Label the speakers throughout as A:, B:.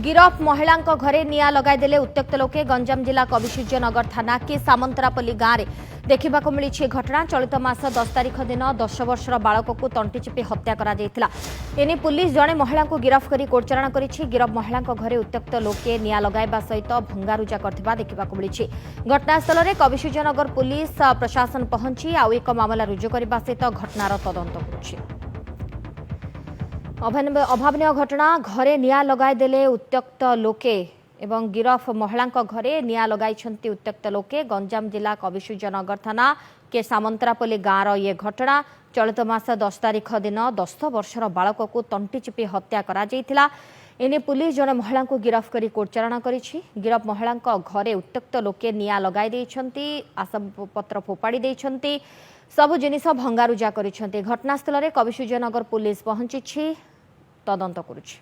A: ଗିରଫ ମହିଳାଙ୍କ ଘରେ ନିଆଁ ଲଗାଇଦେଲେ ଉତ୍ତ୍ୟକ୍ତ ଲୋକେ। ଗଞ୍ଜାମ ଜିଲ୍ଲା କବିସୂର୍ଯ୍ୟନଗର ଥାନା କେ ସାମନ୍ତରାପଲ୍ଲୀ ଗାଁରେ ଦେଖିବାକୁ ମିଳିଛି ଏ ଘଟଣା। ଚଳିତ ମାସ 10 ତାରିଖ ଦିନ 10 ବର୍ଷର ବାଳକକୁ ତଣ୍ଟି ଚିପି ହତ୍ୟା କରାଯାଇଥିଲା। ଏନେଇ ପୁଲିସ ଜଣେ ମହିଳାଙ୍କୁ ଗିରଫ କରି କୋର୍ଟଚାଲାଣ କରିଛି। ଗିରଫ ମହିଳାଙ୍କ ଘରେ ଉତ୍ତ୍ୟକ୍ତ ଲୋକେ ନିଆଁ ଲଗାଇବା ସହିତ ଭଙ୍ଗାରୁଜା କରିଥିବା ଦେଖିବାକୁ ମିଳିଛି। ଘଟଣାସ୍ଥଳରେ କବିସୂର୍ଯ୍ୟନଗର ପୁଲିସ ପ୍ରଶାସନ ପହଞ୍ଚି ଆଉ ଏକ ମାମଲା ରୁଜୁ କରିବା ସହିତ ଘଟଣାର ତଦନ୍ତ କରୁଛି। ଅଭାବନୀୟ ଘଟଣା, ଘରେ ନିଆଁ ଲଗାଇଦେଲେ ଉତ୍ତ୍ୟକ୍ତ ଲୋକେ ଏବଂ ଗିରଫ ମହିଳାଙ୍କ ଘରେ ନିଆଁ ଲଗାଇଛନ୍ତି ଉତ୍ତ୍ୟକ୍ତ ଲୋକେ। ଗଞ୍ଜାମ ଜିଲ୍ଲା କବିସୂର୍ଯ୍ୟନଗର ଥାନା କେ ସାମନ୍ତରାପଲ୍ଲୀ ଗାଁର ଇଏ ଘଟଣା। ଚଳିତ ମାସ 10 ତାରିଖ ଦିନ 10 ବର୍ଷର ବାଳକକୁ ତଣ୍ଟି ଚିପି ହତ୍ୟା କରାଯାଇଥିଲା। ଏନେ ପୁଲିସ ଜଣେ ମହିଳାଙ୍କୁ ଗିରଫ କରି କୋର୍ଟଚାଲାଣ କରିଛି। ଗିରଫ ମହିଳାଙ୍କ ଘରେ ଉତ୍ତ୍ୟକ୍ତ ଲୋକେ ନିଆଁ ଲଗାଇ ଦେଇଛନ୍ତି, ଆସବାବପତ୍ର ଫୋପାଡ଼ି ଦେଇଛନ୍ତି, ସବୁ ଜିନିଷ ଭଙ୍ଗାରୁଜା କରିଛନ୍ତି। ଘଟଣାସ୍ଥଳରେ କବିସୂର୍ଯ୍ୟନଗର ପୁଲିସ ପହଞ୍ଚିଛି, ତଦନ୍ତ କରୁଛି।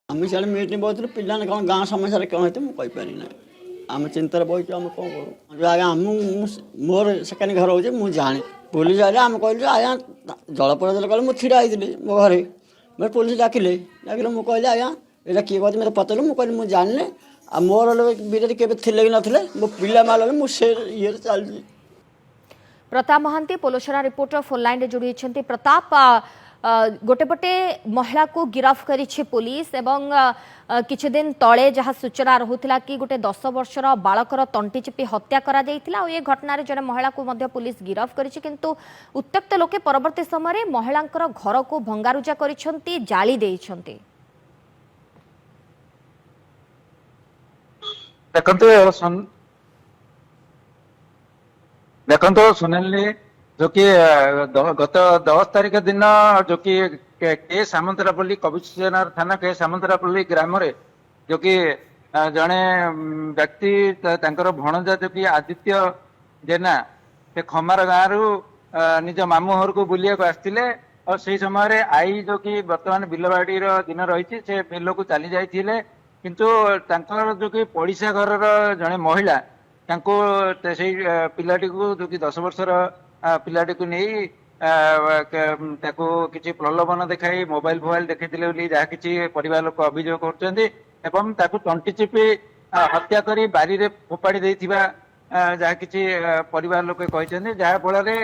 B: ଆମେ ସିଆଡ଼େ ମିଟିଂ ବସିଥିଲୁ। ପିଲାମାନେ କ'ଣ ଗାଁ ସମସ୍ୟାରେ କ'ଣ ହେଇଥିବ, ମୁଁ କହିପାରିନି। ଆମେ ଚିନ୍ତାରେ ବସିଛୁ, ଆମେ କ'ଣ କରୁ ଆଜ୍ଞା? ମୁଁ ମୋର ସେକେଣ୍ଡ ଘର ହେଉଛି, ମୁଁ ଜାଣେ। ପୋଲିସ ଆଇଲେ, ଆମେ କହିଲୁ ଯେ ଆଜ୍ଞା ଜଳପଡ଼ ଦେଲେ। କହିଲେ, ମୁଁ ଛିଡ଼ା ହେଇଥିଲି ମୋ ଘରେ। ମୋତେ ପୋଲିସ ଡାକିଲେ ଡାକିଲେ ମୁଁ କହିଲି, ଆଜ୍ଞା, ଏଇଟା କିଏ କହିଛି? ମୋତେ ପଚାରିଲେ, ମୁଁ କହିଲି, ମୁଁ ଜାଣିନି। ଆଉ ମୋର ବିରୋଧୀ କେବେ ଥିଲେ କି ନଥିଲେ, ମୋ ପିଲାମାନେ, ମୁଁ ସେ ଇଏରେ ଚାଲିଛି।
A: ପ୍ରତାପ ମହାନ୍ତି, ପୋଲସରା ରିପୋର୍ଟର, ଫୋନ୍ ଲାଇନ୍ରେ ଯୋଡ଼ି ହୋଇଛନ୍ତି। ପ୍ରତାପ, ଗୋଟେ ପଟେ ମହିଳାକୁ ଗିରଫ କରିଛି ପୋଲିସ ଏବଂ କିଛି ଦିନ ତଳେ ଯାହା ସୂଚନା ରହୁଥିଲା କି ଗୋଟେ 10 ବର୍ଷର ବାଳକର ତଣ୍ଟି ଚିପି ହତ୍ୟା କରାଯାଇଥିଲା ଆଉ ଏ ଘଟଣାରେ ଜଣେ ମହିଳାକୁ ମଧ୍ୟ ପୋଲିସ ଗିରଫ କରିଛି। କିନ୍ତୁ ଉତ୍ତ୍ୟକ୍ତ ଲୋକେ ପରବର୍ତ୍ତୀ ସମୟରେ ମହିଳାଙ୍କର ଘରକୁ ଭଙ୍ଗାରୁଜା କରିଛନ୍ତି, ଜାଳି ଦେଇଛନ୍ତି।
C: ଦେଖନ୍ତୁ ଦେଖନ୍ତୁ ସୁନାଲି, ଯୋଉ କି ଗତ 10 ତାରିଖ ଦିନ ଯୋଉ କି କେ ସାମନ୍ତରାପଲ୍ଲୀ, କବିସୂର୍ଯ୍ୟନଗର ଥାନା କେ ସାମନ୍ତରାପଲ୍ଲୀ ଗ୍ରାମରେ ଯୋଉ କି ଜଣେ ବ୍ୟକ୍ତି, ତାଙ୍କର ଭଣଜା ଯୋଉ କି ଆଦିତ୍ୟ ଜେନା, ସେ ଖମାର ଗାଁରୁ ନିଜ ମାମୁଁ ଘରକୁ ବୁଲିବାକୁ ଆସିଥିଲେ। ଆଉ ସେଇ ସମୟରେ ଆଈ ଯୋଉ କି ବର୍ତ୍ତମାନ ବିଲବାଡିର ଦିନ ରହିଛି, ସେ ବିଲକୁ ଚାଲି ଯାଇଥିଲେ। କିନ୍ତୁ ତାଙ୍କର ଯୋଉ କି ପଡିଶା ଘରର ଜଣେ ମହିଳା ତାଙ୍କୁ ସେଇ ପିଲାଟିକୁ, ଯୋଉ କି 10 ବର୍ଷର ପିଲାଟିକୁ ନେଇ ତାକୁ କିଛି ପ୍ରଲୋଭନ ଦେଖାଇ ମୋବାଇଲ ଫୋବାଇଲ ଦେଖେଇଥିଲେ ବୋଲି ଯାହା କିଛି ପରିବାର ଲୋକ ଅଭିଯୋଗ କରୁଛନ୍ତି ଏବଂ ତାକୁ ତଣ୍ଟି ଚିପି ହତ୍ୟା କରି ବାରିରେ ଫୋପାଡ଼ି ଦେଇଥିବା ଯାହା କିଛି ପରିବାର ଲୋକେ କହିଛନ୍ତି। ଯାହା ଫଳରେ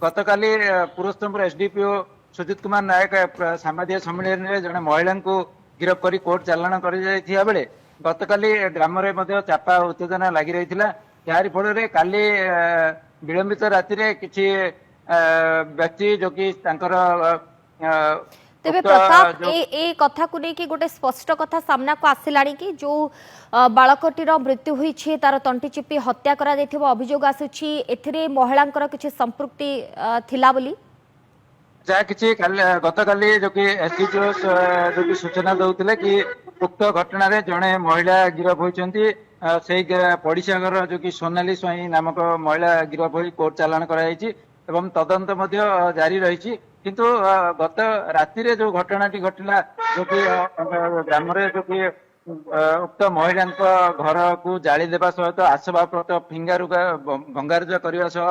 C: ଗତକାଲି ପୁରସ୍ତମପୁର ଏସଡିପିଓ ସୁଜିତ କୁମାର ନାୟକ ସାମ୍ବାଦିକ ସମ୍ମିଳନୀରେ ଜଣେ ମହିଳାଙ୍କୁ ଗିରଫ କରି କୋର୍ଟ ଚାଲାଣ କରାଯାଇଥିବା ବେଳେ ଗତକାଲି ଗ୍ରାମରେ ମଧ୍ୟ ଚାପା ଉତ୍ତେଜନା ଲାଗି ରହିଥିଲା। ଯାହାରି ଫଳରେ କାଲି ବିଳମ୍ବିତ ରାତିରେ କିଛି ବ୍ୟକ୍ତି ଯୋଉ କି ତାଙ୍କର
A: ତେବେ
C: ଉକ୍ତ
A: ପ୍ରତାପ,
C: ଯୋଉ
A: ଏ ଏ କଥାକୁ ନେଇକି ଗୋଟେ ସ୍ପଷ୍ଟ କଥା ସାମ୍ନାକୁ ଆସିଲାଣି କି ଯୋଉ ବାଳକଟିର ମୃତ୍ୟୁ ହୋଇଛି, ତାର ତଣ୍ଟି ଚିପି ହତ୍ୟା କରାଯାଇଥିବା ଅଭିଯୋଗ ଆସୁଛି, ଏଥିରେ ମହିଳାଙ୍କର କିଛି ସମ୍ପୃକ୍ତି ଥିଲା ବୋଲି?
C: ଯାହା କିଛି କାଲି, ଗତକାଲି ଯୋଉ କି ଏସଡିପିଓ ଯୋଉ କି ସୂଚନା ଦଉଥିଲେ କି ଉକ୍ତ ଘଟଣାରେ ଜଣେ ମହିଳା ଗିରଫ ହୋଇଛନ୍ତି। ସେଇ ପଡିଶା ଘର ଯୋଉ କି ସୋନାଲି ସ୍ୱାଇଁ ନାମକ ମହିଳା ଗିରଫ ହୋଇ କୋର୍ଟ ଚାଲାଣ କରାଯାଇଛି ଏବଂ ତଦନ୍ତ ମଧ୍ୟ ଜାରି ରହିଛି। କିନ୍ତୁ ଗତ ରାତିରେ ଯୋଉ ଘଟଣାଟି ଘଟିଲା, ଯୋଉ କି ଗ୍ରାମରେ ଯୋଉ କି ଉକ୍ତ ମହିଳାଙ୍କ ଘରକୁ ଜାଳି ଦେବା ସହିତ ଆସବାବପତ୍ର ଫିଙ୍ଗାରୁଗା ଭଙ୍ଗାରୁଜା କରିବା ସହ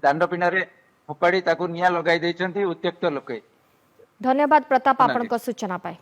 C: ଦାଣ୍ଡ ପିଣ୍ଡାରେ ଫୋପାଡ଼ି ତାକୁ ନିଆଁ ଲଗାଇ ଦେଇଛନ୍ତି ଉତ୍ତ୍ୟକ୍ତ ଲୋକେ।
A: ଧନ୍ୟବାଦ ପ୍ରତାପ
C: ସୋନାଲି।
A: ଆପଣଙ୍କ ସୂଚନା ପାଇଁ।